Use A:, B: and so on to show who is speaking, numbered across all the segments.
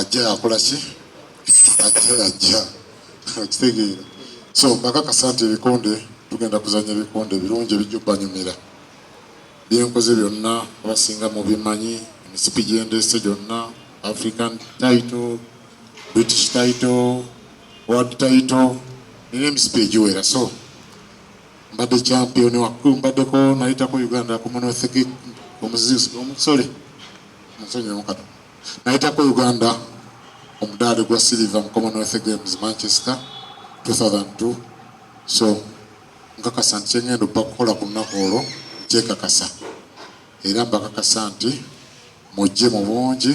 A: Ajja yakola ki? Ajja yajja. Okitegeera. So mbakakasa nti ebikonde tugenda kuzannya ebikonde ebirungi ebijja obbanyumira. Byenkoze byonna abasinga mubimanyi, emisipi gyendeese gyonna, African title, British title, world title, nina emisipi egiwera. So mbadde champion wa mbaddeko nayitako Uganda Commonwealth omusole munsonyiwemu katono. Nayitako Uganda omudaali gwa silver mu Commonwealth Games Manchester 2002. So nkakasa nti kyengenda okukola ku lunaku olwo nkyekakasa, era mbakakasa nti mujje mu bungi,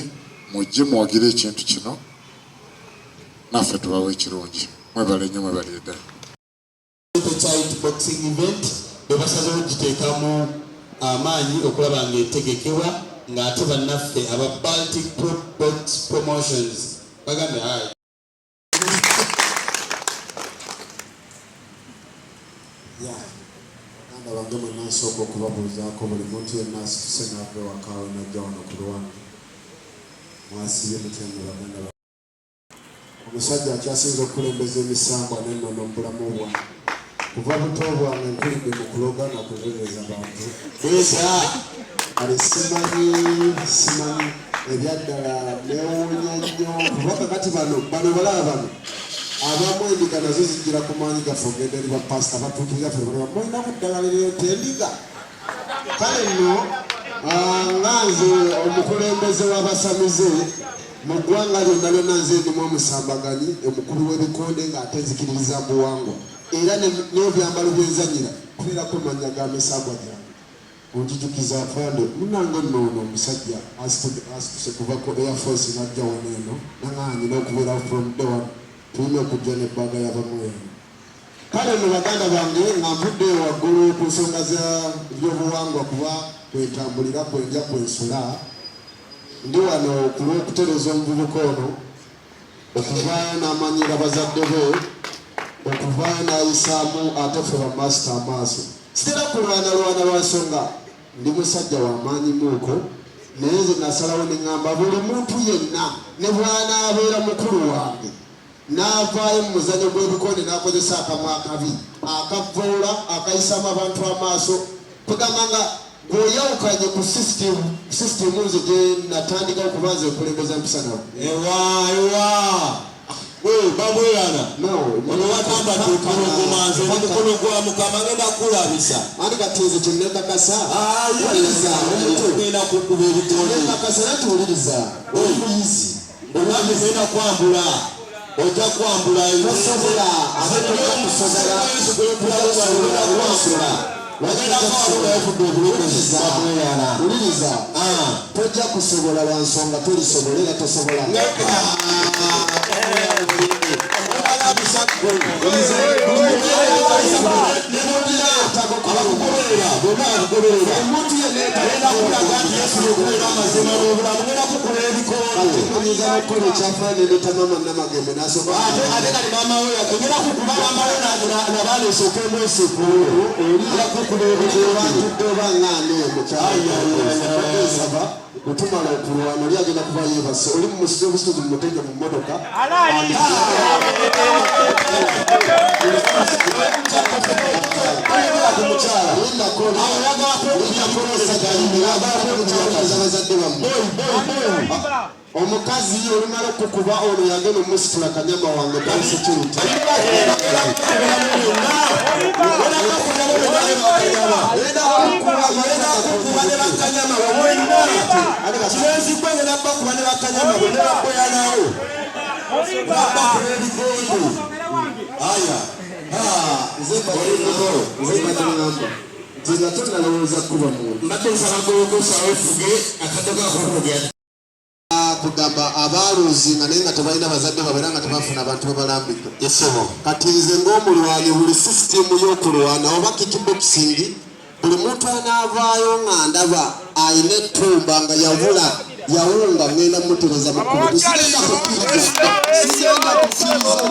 A: mujje muwagire ekintu kino, naffe tubawe ekirungi. Mwebale nnyo, mwebalire ddala.
B: Tight boxing event bwe basazeewo giteekamu amaanyi okulaba ng'etegekebwa, ng'ate bannaffe aba Baltic Pro Box Promotions bagambye hi.
C: Ya baganda bange mwenna, nsooka okubabuuzaako buli muntu yenna asituse n'ava ewakaawe n'ajja wano ku lwange. Mwasiibye mutya mmwe baganda bange? Omusajja akyasinze okukulembeza emisambwa n'ennono mu bulamu bwange. Kuva buto bwange nkulidde mu kuloga na kutereeza bantu.
B: Bweza.
C: Kale simanyi ebyaddala, neewuunya nnyo kuba kakati bano balaba bano abamu endiga nazo zijjira ku maanyi gaffe ogenda eri bapasita batuukirira ffe balaba mulinaku ddagala eryeta endiga. Kale nno nga nze omukulembeze w'abasamize mu ggwanga lyonna lyonna, nze ndimu omusambaganyi omukulu w'ebikonde ng'ate nzikiririza mu buwangwa, era n'ebyambalo byenzanyira kubeerako mannya ga misambwa gyange. Onjijukiza afande munange nno ono omusajja asituse kuva ku Air Force n'ajja wano eno naŋŋaanye n'okubeerawo from day one, tulina okujja n'ebbaga y'abamweno. Kale nno baganda bange, nga nvudde waggulu ku nsonga za byobuwangwa, kuba kwentambulira, kwenja, kwensula, ndi wano ku lw'okutereza omuvubuka ono okuvaayo n'amanyira bazadde be, okuvaayo n'ayisaamu ate ffe bamasita amaaso. Sitera kulwanalwana lwa nsonga ndi musajja wa maanyi muuko, naye nze nasalawo ne ŋŋamba buli muntu yenna ne bw'anaabeera mukulu wange n'avaayo mu muzannyo gw'ebikonde n'akozesa akamwa akabi akavvoola akayisaamu abantu amaaso, kwegamba nga gw'oyawukanye ku system nze gye natandikawo, kuba nze nkulembeza mpisa nawe.
B: Ewa ewa. We babweyana.
C: No.
B: Ono watambadde empologoma, nze ndi mukono gwa Mukama, ngenda kukulabisa.
C: Anti kati nze kyenekakasa, wuliriza omuntu.
B: Ngenda kukuba ebikonde.
C: Nekakasa nati wuliriza, oli muyizi.
B: Olwange ngenda kwambula. Ojja kwambula.
C: Tosobola, ate tojja kusobola.
B: Kwambula. Wagenda kwambula ofudde obulokozi babweyana.
C: Wuliriza, tojja kusobola lwa nsonga tolisobola era tosobola. Omuntu yenna oyinza n'okukola ekyafayo nendeta maama Namagembe n'asooka.
B: Ate kati maama we ogenda kukuba maama we nabaana esooka emwesiku kukuba ebikonde.
C: Batudde oba ngaani mukyalo bwetumala okulwana, oli agenda kuba yeebase, oli mumusite obusitozi mumuteeke mu mmotoka. Bazadde bammwe, omukazi olumala okukuba ono yagenda omusitula kanyama wange by security.
B: Kuba ne bakanyama bamwena kirenzi gwe ngenda bakuba ne bakanyama bwe ne bakweyanawo bakuba ebikonde aya.
C: Nze mbadde ŋŋamba nti nga tonnalowooza kuba muntu.
B: Mbadde nsaba golokosa wefuge akadde kakokuja.
C: Kugamba abaaluuzi nga naye nga tebalina bazadde baabwe era nga tebafuna abantu babalambika.
B: Esebo.
C: Kati nze ng'omulwanyi, buli sisitimu y'okulwana oba kickboxing, buli muntu anaavaayo nga ndaba ayina ettumba nga yabula yawunga, ngenda mutereza mukulu. Sigenda kukkiriza, sigenda kukkiriza.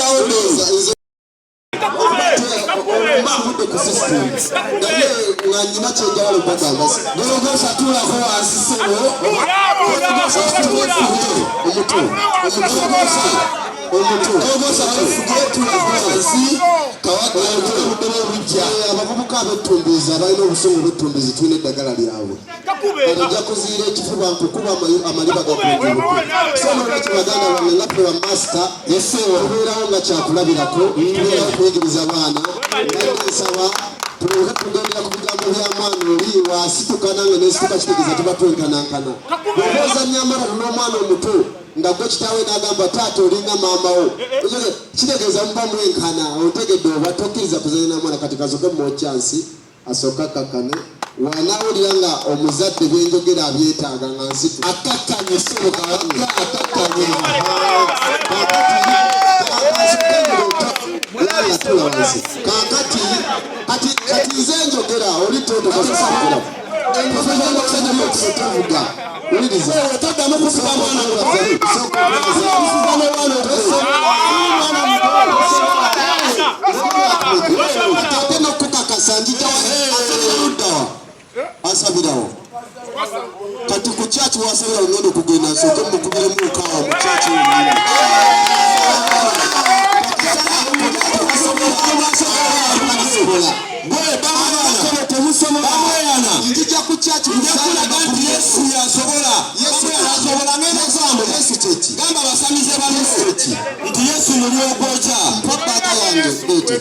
C: Mpulirawo ndowooza nze nvudde ku system naye nga nyina kyenjagala okubagamba.
B: Gologosa, tuulako wansi, ssebo.
C: Omuto, omuto, omuto.
B: Gologosa, tufuge, tuulako wansi. Kawaga obujja.
C: Abavubuka abettumbiizi, abalina obusungu bwettumbiizi, tulina eddagala lyabwe. Kati ojja kuziira ekifuba nkukuba amaliba gakunjuluke. So nolwekyo, baganda bange, nga ffe bamasita tubeerawo nga kyakulabirako, tubeerawo kuyigiriza baana. Mbadde nsaba tuleke kugendera ku bigambo bya mwana oli wasituka nange nesituka, kitegeeza tuba twenkanankana. Bw'oba ozannya amalalo n'omwana omuto nga gwe kitaawe n'agamba, "Taata, olinga maama wo," kitegeeza muba mwenkana. Otegedde oba tokkiriza kuzannya na mwana? Kati kasoke muwa chance asooke akkakkane. Wanaawulira nga omuzadde byenjogera abyetaaga nga nsitu.
B: Akakkanye, ssebo. Kawaga akakkanye.
C: Tula wansi kakati. Kati kati nze njogera, oli totokasoogera tovuga. Wuliriza.
B: Toddamu kusiba mwana. Kusiba n'omwana.
C: Ate nokukakasa njija asabira luddawa? Asabirawo kati ku kyaki wasabira? Ngenda okugenda nsooke mukubiremu kaawa mu kyaki yonyini.
B: Gwe bamwana temusobola, bamweyana.
C: Njija ku kyaki.
B: Njakulaga nti Yesu yasobola.
C: Yesu
B: asobola. Ngenda kugamba.
C: Yesu kyeki?
B: Gamba abasamize banno
C: Yesu kyeki?
B: nti Yesu muli ogwokya.
C: Mpa bag yange, leete.